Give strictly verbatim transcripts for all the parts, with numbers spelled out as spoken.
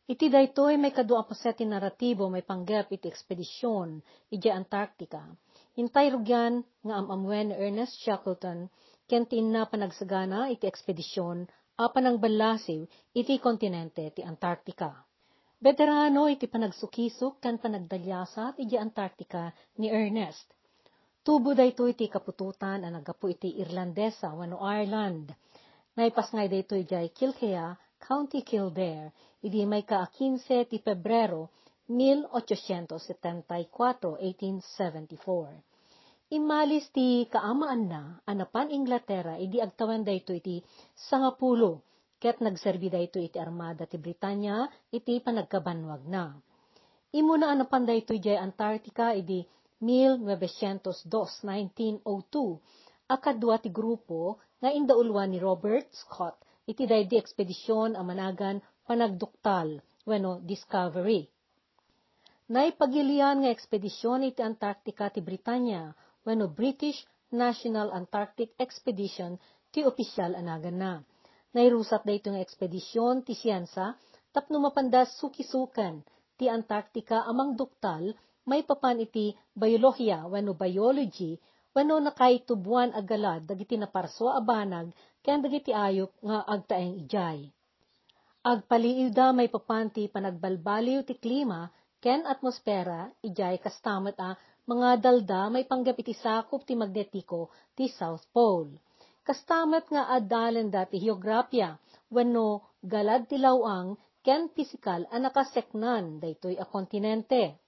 Iti daytoy, maikadua a paset ti naratibo maipanggep iti ekspedision idiay Antarctica. Intay rugian nga am-ammoen ni Ernest Shackleton ken ti inna panagsagana iti ekspedision a panangballasiw iti kontinente ti Antarctica. Beterano iti panagsukisok ken panagdaliasat idiay Antarctica ni Ernest. Tubo daytoy ti kaputotan a naggapu iti Irlandesa wenno Ireland. Naipasngay daytoy idiay Kilkea, County Kildare, idi mayka a kinse ti Pebrero, mil ochocientos setenta y cuatro, eighteen seventy-four. Immalis ti kaamaanna a napan Inglaterra idi agtawen daytoy iti sangapulo, ket nagserbi daytoy iti armada ti Britania iti panagkabannuagna. Immuna a napan daytoy idiay Antarctica idi mil novecientos dos, nineteen oh two, a kadua ti grupo nga indauluan ni Robert Scott iti daydi ekspedision a managan Panagduktal wenno Discovery. Naipagilian nga ekspedision iti Antarctica ti Britania wenno British National Antarctic Expedition ti opisial a naganna. Nairusat daytoy nga ekspedision ti siensa tapno mapanda sukisuken ti Antarctica a mangduktal maipapan iti biolohiya wenno biology wenno nakaituboan a galad dagiti naparsua a banag ken dagiti ayup nga agtaeng idiay. Agpaliiwda maipapan ti panagbalbaliw ti klima ken atmosfera idiay kasta met a mangadalda maipanggep iti sakup ti magnetiko ti South Pole. Kasta met nga adalenda ti heograpia wenno galad ti law-ang ken pisikal a nakaseknan daytoy a kontinente.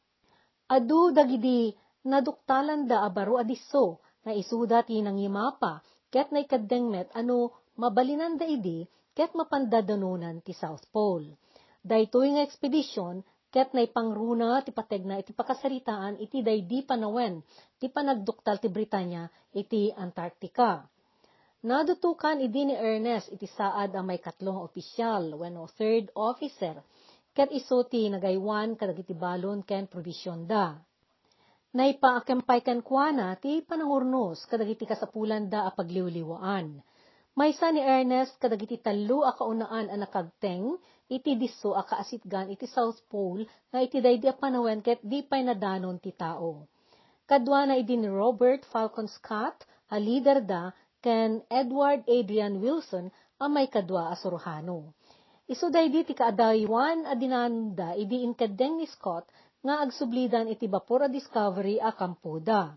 Adu dagidi naduktalanda a baro a disso nga isuda ti nangimapa ket naikeddeng met a no mabalinanda idi ket mapanda danunan ti South Pole. Daytoy nga ekspedision ket naipangruna ti pategna iti pakasaritaan iti daydi panawen ti panagduktal ti Britania iti Antarctica. Nadutokan idi ni Ernest iti saad a maikatlo nga opisial wenno third officer, ket isu ti nagaywan kadagiti balon ken probisionda. Naipaakem pay kenkuana ti panangurnos kadagiti kasapulanda a pagliwliwaan. Maysa ni Ernest kadagiti tallo a kaunaan a nakagteng iti disso a kaasitgan iti South Pole nga iti daydi a panawen ket di pay nadanon ti tao. Kaduana idi ni Robert Falcon Scott a liderda ken Edward Adrian Wilson a maikadua a surohano. Isu daydi ti kaadaywan a dinanonda idi inkeddeng ni Scott nga agsublidan iti bapor a Discovery a kampoda.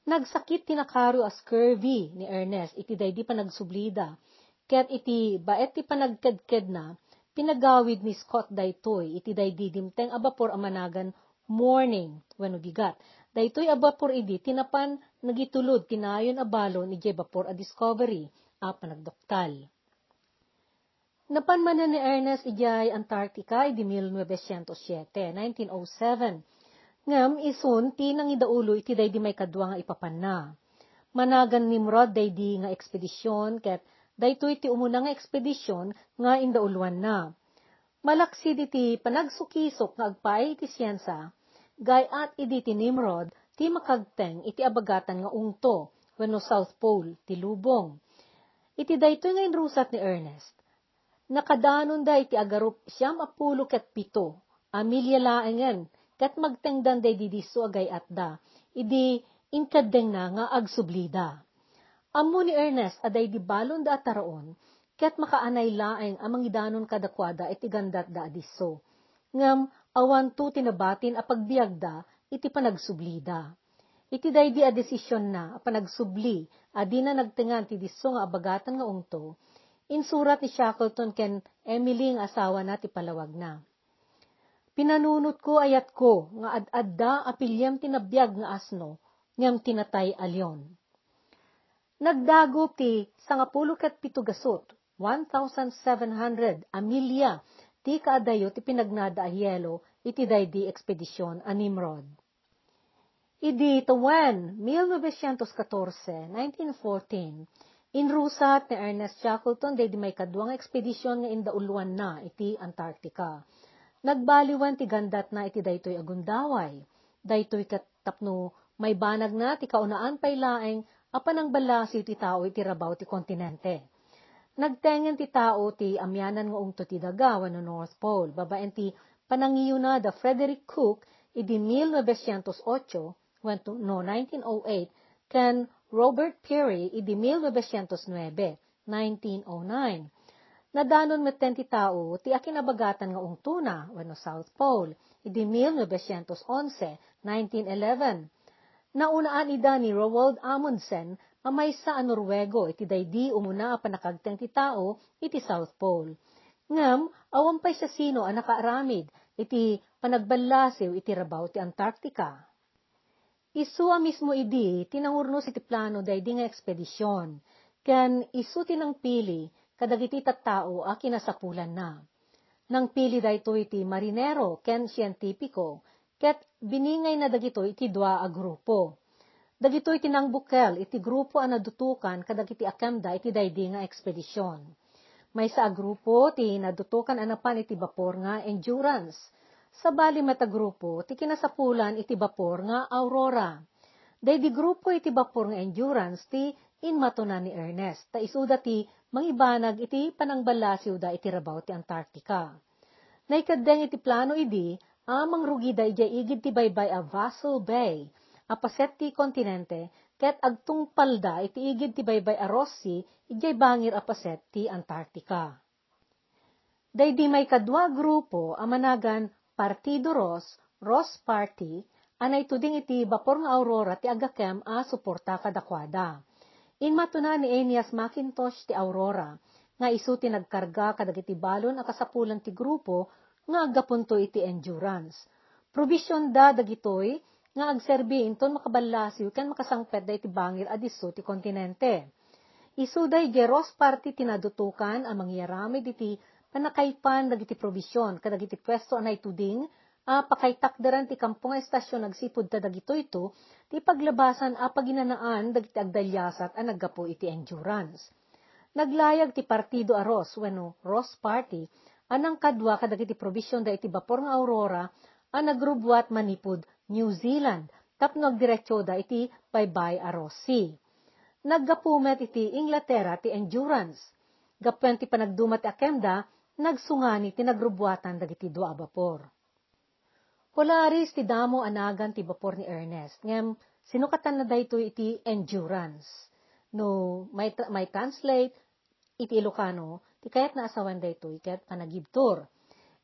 Nagsakit ti nakaro a scurvy ni Ernest iti daydi panagsublida, ket iti baet ti panagkedkedna, pinagawid ni Scott daytoy iti daydi dimteng a bapor a managan Morning wenno Bigat. Daytoy a bapor idi ti napan nagitulod ti nayon a balon idiay bapor a Discovery a panagduktal. Napan manen ni Ernest idiay Antarctica idi mil novecientos siete, nineteen oh seven. Ngem isun ti nangidaulo iti daydi maikadua nga ipapanna. Managan Nimrod daydi nga ekspedision ket daytoy ti umuna nga ekspedision nga indauluanna. Malaksid iti panagsukisok nga agpaay iti siensa, gay-at idi ti Nimrod ti makagteng iti abagatan nga ungto wenno South Pole ti lubong. Iti daytoy nga inrusat ni Ernest, nakadanonda iti agarup siam a pulo ket pito a milya laengen ket magtengdan daydi disso a gay-atda idi inkeddengna nga agsublida. Ammo ni Ernest a daydi balonda a taraon ket makaanay laeng a mangidanon kadakuada iti gandatda a disso. Ngem awanto ti nabatin a pagbiagda iti panagsublida. Iti daydi a desisionna a panagsubli a dina nagtengan ti disso nga abagatan nga ungto, insurat ni Shackleton ken Emily nga asawana ti palawagna. Pinanunotko, ayatko, nga ad-adda a piliem ti nabiag nga asno, ngem ti natay a leon. Nagdagup ti sangapulo ket pito gasut, one thousand seven hundred a milya, ti kaadayo ti pinagnada a hielo iti daydi ekspedision a Nimrod. Idi tawen, mil novecientos katorse, nineteen fourteen, inrusat ni Ernest Shackleton daydi maikadua nga ekspedision nga indauluanna iti Antarctica. Nagbaliwen ti gandatna iti daytoy a gundaway. Daytoy ket tapno maibanagna ti kaunaan pay laeng a panangballasiw ti tao iti rabaw ti kontinente. Nagtengen ti tao ti amianan nga ungto ti daga wenno North Pole, babaen ti panangiyuna da Frederick Cook idi mil novecientos ocho wenno nineteen oh eight, ken Robert Peary idi mil novecientos nuebe, nineteen oh nine. Nadanon metten ti tao ti akinabagatan nga ungtona wenno South Pole idi mil novecientos onse, nineteen eleven. Naunaan ida ni Roald Amundsen a maysa a Noruego iti daydi umuna a pannakagteng ti tao iti South Pole. Ngem awan pay siasino a nakaaramid iti panagballasiw iti rabaw ti Antarctica. Isu a mismo idi ti nangurnos iti plano daydi nga ekspedision, ken isu ti nangpili kadagiti tattao a kinasapulanna. Nangpili daytoy ti marinero ken sientipiko, ket biningayna dagitoy iti dua a grupo. Dagitoy ti nangbukel iti grupo a nadutokan kadagiti akemda iti daydi nga ekspedision. Maysa a grupo ti nadutokan a napan iti bapor nga Endurance. Sabali met a grupo ti kinasapulan iti bapor nga Aurora. Daydi grupo iti bapor nga Endurance ti inmatuna ni Ernest, ta isuda ti mangibanag iti panangballasiwda iti rabaw ti Antarctica. Naikeddeng iti plano idi a mangrugida idiay igid ti baybay a Vaso Bay a paset ti kontinente, ket agtungpalda iti igid ti baybay a Ross Sea idiay bangir a paset ti Antarctica. Daydi maikadua a grupo a managan Partido Ross, Ross Party, a naituding iti bapor nga Aurora ti agakem a suporta kadakuada. Inmatuna ni Aeneas Mackintosh ti Aurora, nga isu ti nagkarga kadagiti balon a kasapulan ti grupo nga aggapunto iti Endurance. Probisionda dagitoy nga agserbi inton makaballasiw ken makasangpetda iti bangir a disso ti kontinente. Isuda idiay Ross Party ti nadutokan a mangiaramid iti pannakaipan dagiti probision kadagiti puesto a naituding a pakaitakderan ti kampo nga estasion agsipud ta dagitoyto ti paglabasan a paginanaan dagiti agdaliasat a naggapu iti Endurance. Naglayag ti Partido a Ross wenno Ross Party a nangkadua kadagiti probisionda iti bapor nga Aurora a nagrubbuat manipud New Zealand tapno agdiretsoda iti baybay a Ross Sea. Naggapu met iti Inglaterra ti Endurance. Gapuan ti panagduma ti akemda, nagsungani ti nagrubbuatan dagiti dua a bapor. Polaris ti damo a nagan ti bapor ni Ernest, ngem sinukatanna daytoy iti Endurance. No may tra-, may translate iti Ilocano, ti kayatna a sawen daytoy ket panagibtur.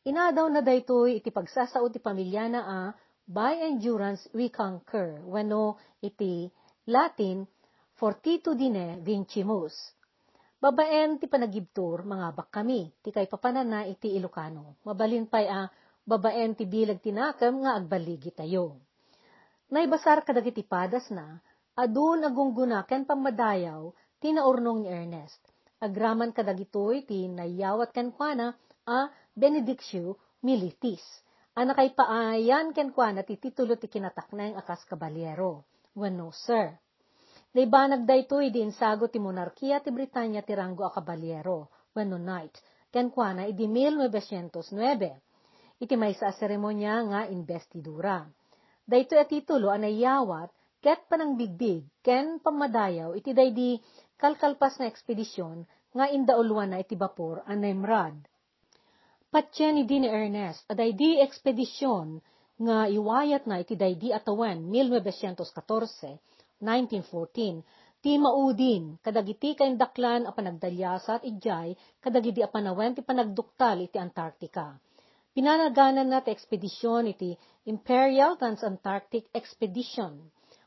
Inadawna daytoy iti pagsasao ti pamiliana a "By endurance we conquer," wenno iti Latin, "Fortitudine vincimus." Babaen ti panagibtur, mangabakkami, ti kaipapananna iti Ilocano. Mabalin pay a babaen ti bileg ti nakem nga agballigitayo. Naibasar kadagiti padasna, adu a gunggona ken pammadayaw ti naurnong ni Ernest. Agraman kadagitoy ti naiyawat kenkuana a benedictio militis, a nakaipaayan kenkuana ti titulo ti kinatakneng a kas kabaliero, wenno sir. Naibanag daytoy idi insagut ti monarkia ti Britania ti ranggo a kabaliero, wenno knight, kenkuana idi mil novecientos nuebe, iti maysa a seremonia nga imbestidura. Daytoy a titulo a naiyawat ket panangbigbig ken pammadayaw iti daydi kalkalpas nga ekspedision nga indauluanna iti bapor a Nimrod. Patien idi ni Ernest a daydi ekspedision nga iwayatna iti daydi a tawen mil novecientos katorse, nineteen fourteen, ti maudin kadagiti kaindaklan a panagdaliasat idiay kadagidi a panawen ti panagduktal iti Antarctica. Pinanagananna ti ekspedision iti Imperial Transantarctic Expedition,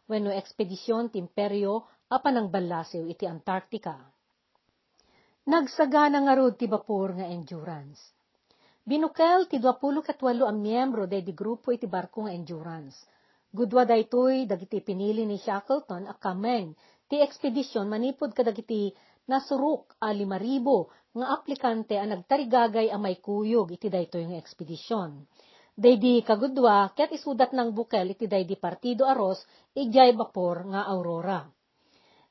wenno ekspedision ti Imperio a Panangballasiw iti Antarctica. Nagsagana ngarud ti bapor nga Endurance. Binukel ti duapulo ket walo a miyembro daydi grupo iti barko nga Endurance. Gudua daytoy dagiti pinili ni Shackleton a kameng ti ekspedision manipud kadagiti nasurok a lima ribu nga aplikante a nagtarigagay a maikuyog iti daytoy nga ekspedision. Daydi kagudua ket isuda ti nangbukel iti daydi Partido a Ross idiay bapor nga Aurora.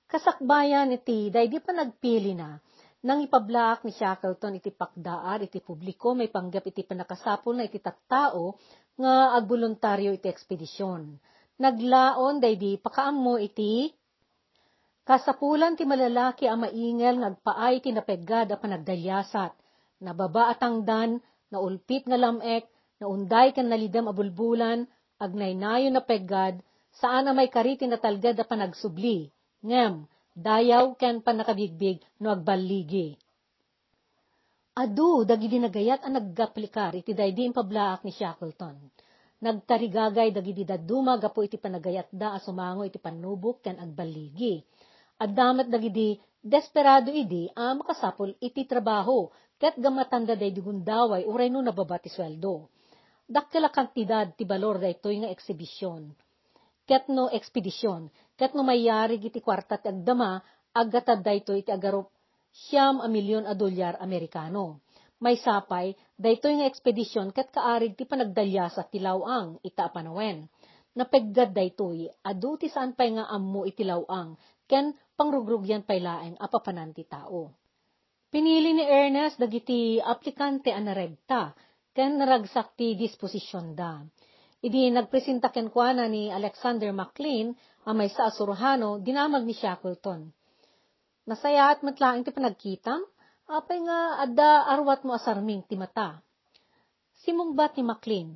Kasakbayan iti daydi panagpilina, nangipablaak ni Shackleton iti pakdaar iti publiko maipanggep iti pannakasapulna iti tattao nga agboluntario iti ekspedision. Naglaon daydi pakaammo iti Kasapulan ti malalaki a maingel nga agpaay ti napeggad a panagdaliasat, nababa a tangdan, naulpit nga lam-ek, naunday ken nalidem a bulbulan, agnaynayon a peggad, saan a maikari ti natalged a panagsubli, ngem dayaw ken pannakabigbig no agballigi. Adu dagidi nagayat a nagaplikar iti daydi impablaak ni Shackleton. Nagtarigagay dagidi dadduma gapu iti panagayatda a sumango iti pannubok ken agballigi. Adda met dagidi desperado idi a makasapul iti trabaho ket gammatanda daydi gundaway uray no nababa ti sueldo. Dakkel a kantidad ti balor daytoy nga eksibisyon ket no ekspedisyon, ket no mayarig iti kuarta ti agdama, aggatad daytoy iti agarup siam a milyon a dolyar Amerikano. Maysa pay, daytoy nga ekspedisyon ket kaarig ti panagdaliasat ti law-ang ita a panawen. Napeggad daytoy, adu ti saan pay nga ammo iti law-ang ken pangrugrugian pay laeng a papanan ti tao. Pinili ni Ernest dagiti aplikante a naregta ken naragsak ti disposisionda. Idi nagpresenta kenkuana ni Alexander McLean a maysa a surhano, dinamag ni Shackleton, "Nasayaat met laeng ti panagkitam? Apay nga adda aruatmo a sarming ti mata?" Simmungbat ni McLean,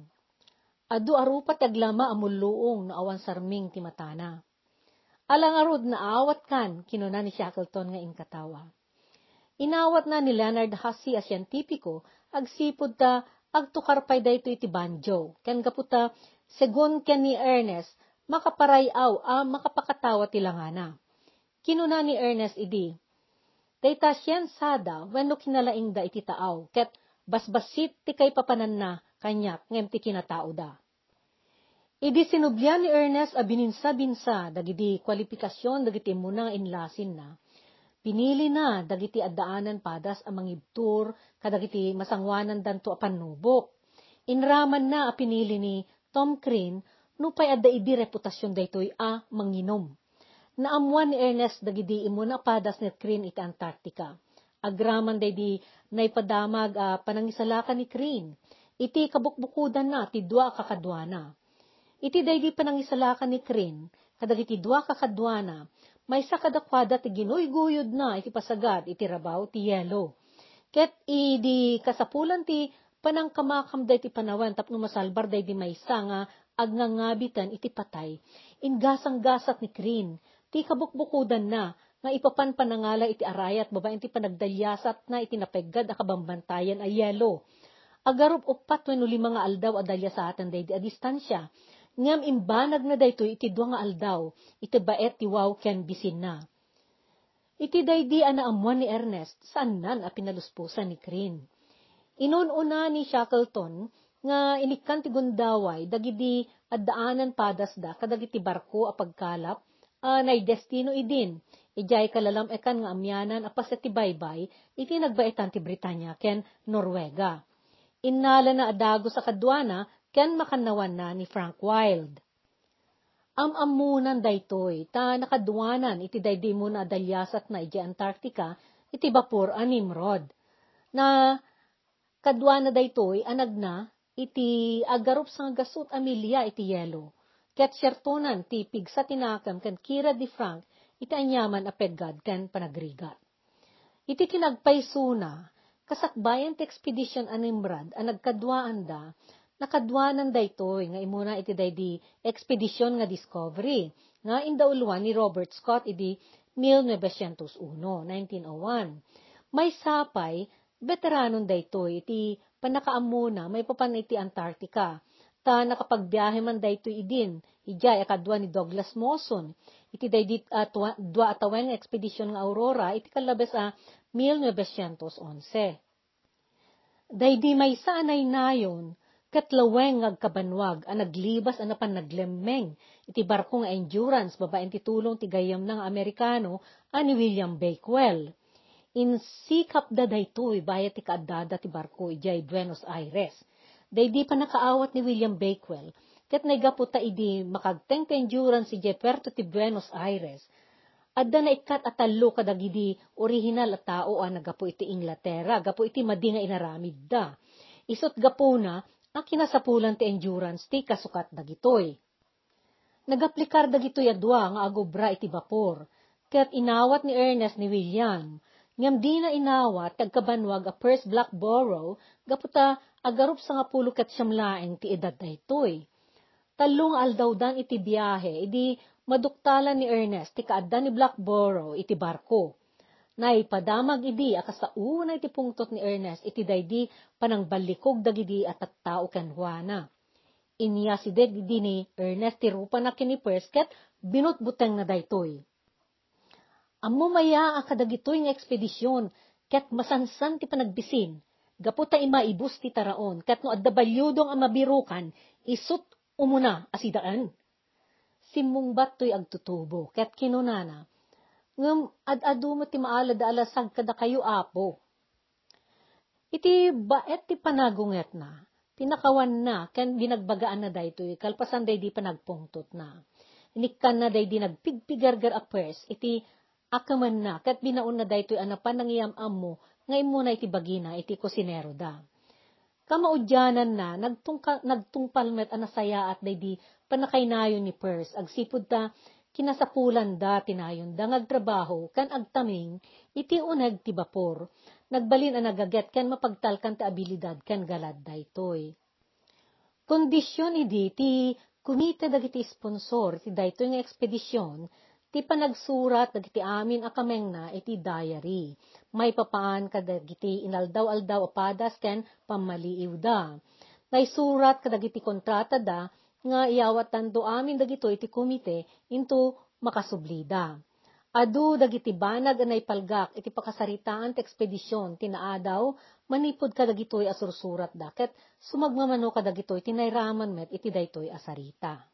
"Adu a rupa ti aglama a mulluong no awan sarming ti matana." "Ala ngarud, naawatkan," kinuna ni Shackleton nga inkatawa. Inawatna ni Leonard Hussey a sientipiko agsipud ta agtukar pay daytoy iti banjo, ken gapu ta, segun ken ni Ernest, makaparay-aw a makapakatawa ti langana. Kinuna ni Ernest idi, "Dayta siensada wenno kinalaingda iti taaw, ket basbassit ti kaipapananna kaniak ngem ti kinataoda." Idi sinublian ni Ernest a bininsa-binsa dagidi kualipikasion dagiti immuna nga inlasinna, pinilina dagiti addaanan padas a mangibtur kadagiti masangoanandanto a pannubok. Inramanna a pinili ni Tom Crean nupay adda idi reputasion daytoy a manginum. Naammoan ni Ernest dagidi immuna a padas ni Crean iti Antarctica. Agraman daydi naipadamag a panangisalakan ni Crean iti kabukbukodanna ti dua a kakaduana. Iti daydi panangisalakan ni Crean kadagiti dua a kakaduana, maysa kadakuada ti ginuyguyodna iti pasagad iti rabaw ti yelo. Ket idi kasapulan ti panangkamakamda iti panawen tapno masalbar daydi maysa nga agnangabiten iti patay, inggasanggasat ni Crean ti kabukbukodanna nga ipapan panangala iti arayat babaen ti panagdaliasatna iti napeggad a kabambantayan a yelo. Agarup uppat wenno lima nga aldaw a daliasaten daydi a distansia, ngem imbanagna daytoy iti dua nga aldaw iti baet ti Wau ken Bisinna. Iti daydi a naammoan ni Ernest, saannan a pinalusposan ni Crean. Inun-una ni Shackleton nga inikkan ti gundaway dagidi addaanan padasda kadagiti barko a pagkalap a naidestino idin, idiay kalalam-ekan nga amianan a paset ti baybay iti nagbaetan ti Britania ken Noruega. Innalana a dagus a kaduana ken makannawanna ni Frank Wild. Am-ammonan daytoy, ta nakaduanan iti daydi immuna a daliasatna idiay Antarctica iti bapor a Nimrod. Nakaduana daytoy a nagna iti agarup sangagasut a milia iti yelo, ket siertonan ti pigsa ti nakem ken kired ni Frank iti aniaman a peggad ken panagrigat. Iti kinagpaysona, kasakbayan ti ekspedision a Nimrod a nagkaduaanda, nakaduanan daytoy nga immuna iti daydi ekspedision nga Discovery nga indauluan ni Robert Scott idi mil novecientos uno, nineteen oh one. Maysa pay, beteranon daytoy iti pannakaammona maipapan iti Antarctica, ta nakapagbiahe man daytoy idin, idiay a kadua ni Douglas Mawson, iti daydi a tua-, dua a tawen nga ekspedision nga Aurora iti kallabes a mil novecientos onse. Daydi maysa a naynayon, ket laweng nga agkabanwag a naglibas a napan naglemmeng iti barko nga Endurance babaen ti tulong ti gayyemna nga Amerikano a ni William Bakewell. Insikapda daytoy bayat ti kaaddada ti barko idiay Buenos Aires. Daydi pannakaawat ni William Bakewell, ket naigapu ta idi makagteng ti Endurance idiay puerto ti Buenos Aires, adda naikkat a tallo kadagidi orihinal a tao a naggapu iti Inglaterra gapu iti madi nga inaramidda. Isut' gapuna a kinasapulan ti Endurance ti kasukat dagitoy. Nagaplikar dagitoy a dua nga agobra iti bapor, ket inawat ni Ernest ni William. Ngem dina inawat ti agkabanwag a First Black Borough gapu ta agarup sangapulo ket siam laeng ti edad daytoy. Tallo nga aldawdan iti biahe idi maduktalan ni Ernest ti kaadda ni Black Borough iti barko. Naipadamag idi a kas ta unay ti pungtot ni Ernest iti daydi panangballikog dagidi a tattao kenkuana. Inyasideg idi ni Ernest ti rupana ken ni First ket binutbutengna daytoy. Ammom aya a kadagitoy nga ekspedision ket masansan ti panagbisin, gapu ta imaibus ti taraon, ket no adda baliudong a mabirukan, isut' umuna a sidaen. Simmungbat toy agtutubo, ket kinunana, "Ngem ad-adu met ti maalad a alasag kadakayo, Apo." Iti baet ti panagungetna, pinakawanna ken binagbagaanna daytoy kalpasan daydi panagpungtotna. Inikkanna daydi nagpigpigerger a pers iti akemenna ket binaonna daytoy a napan nangiyam-ammo nga immuna iti bagina iti kusineroda. Kamaudiananna, nagtungka-, nagtungpal met a nasayaat daydi pannakaynayon ni Pers agsipud ta kinasapulanda ti nayonda nga agtrabaho ken agtaming iti uneg ti bapor. Nagbalin a nagaget ken mapagtalkan ti abilidad ken galad daytoy. Kondision idi ti kumite dagiti sponsor ti daytoy nga ekspedision ti panagsurat dagiti amin a kamengna iti diary, maipapan kadagiti inaldaw-aldaw a padas ken pammaliiwda. Naisurat kadagiti kontratada nga iyawatanto amin dagitoy ti komite inton makasublida. Adu dagiti banag a naipalgak iti pakasaritaan ti ekspedision ti naadaw manipud kadagitoy a sursuratda ket sumagmamano kadagitoy ti nairaman met iti daytoy a sarita.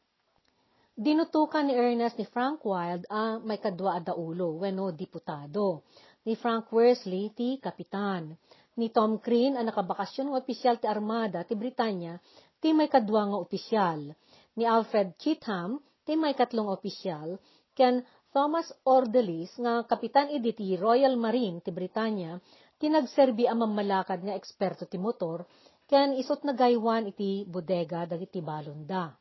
Dinutokan ni Ernest ni Frank Wilde a maikadua a daulo wenno diputado, ni Frank Worsley ti kapitan, ni Tom Crean a nakabakasyon nga opisyal ti Armada ti Britania ti maikadua nga opisyal, ni Alfred Cheatham ti maikatlo nga opisyal, ken Thomas Ordelis nga kapitan idi ti Royal Marine ti Britania ti nagserbi a mammalakad nga eksperto ti motor ken isut' nagaywan iti bodega dagiti balonda.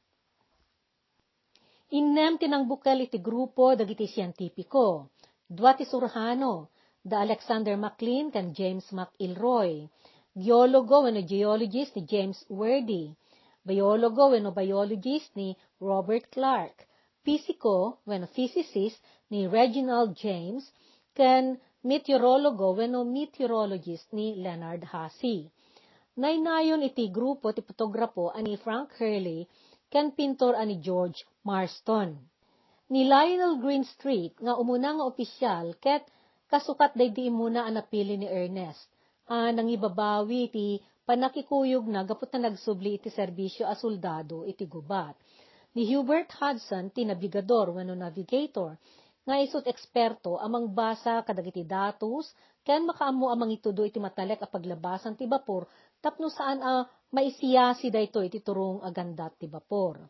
Innem ti nangbukel iti grupo dagiti sientipiko. Dua ti surhano, da Alexander McLean ken James McIlroy. Geologo wenno geologist ni James Worthy. Biologo wenno biologist ni Robert Clark. Pisiko wenno physicist ni Reginald James ken meteorologo wenno meteorologist ni Leonard Hussey. Naynayon iti grupo ti fotografo a ni Frank Hurley ken pintor a ni George Marston. Ni Lionel Greenstreet nga umuna nga opisyal ket kasukat daydi immuna a napili ni Ernest a nangibabawi iti pannakikuyogna gapu ta nagsubli iti serbisio a soldado iti gubat. Ni Hubert Hudson ti nabigador wenno navigator nga isut' eksperto a mangbasa kadagiti datos ken makaammo a mangitudo iti matalek a paglabasan ti bapor tapno saan a maisiyasi daytoy iti turong a gandat ti bapor.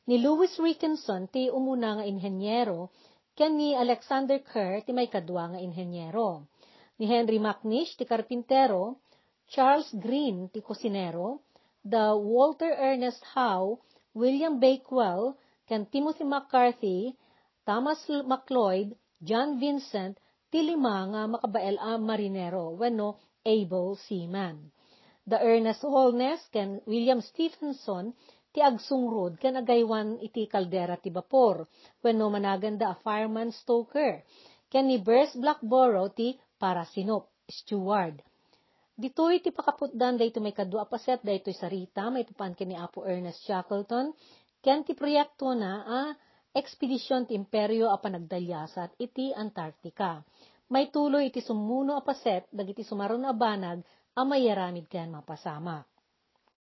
Ni Louis Rickenson ti umuna nga inheniero ken ni Alexander Kerr ti maikadua nga inheniero. Ni Henry McNish ti karpintero, Charles Green ti kusinero, da Walter Ernest Howe, William Bakewell, ken Timothy McCarthy, Thomas L-, MacLeod, John Vincent, ti lima nga makabael a marinero wenno able seaman. Da Ernest Holness ken William Stephenson ti agsungrod ken agaywan iti kaldera ti bapor wenno managanda a fireman stoker, ken ni Bers Blackborough ti parasinop, steward. Ditoy ti pakaputdan daytoy maikadua a paset daytoy sarita maipapan ken ni Apo Ernest Shackleton ken ti proyektona a ekspedision ti Imperio a Panagdaliasat iti Antarctica. Maituloy iti summuno a paset dagiti sumaruno a banag a maiaramid ken mapasamak.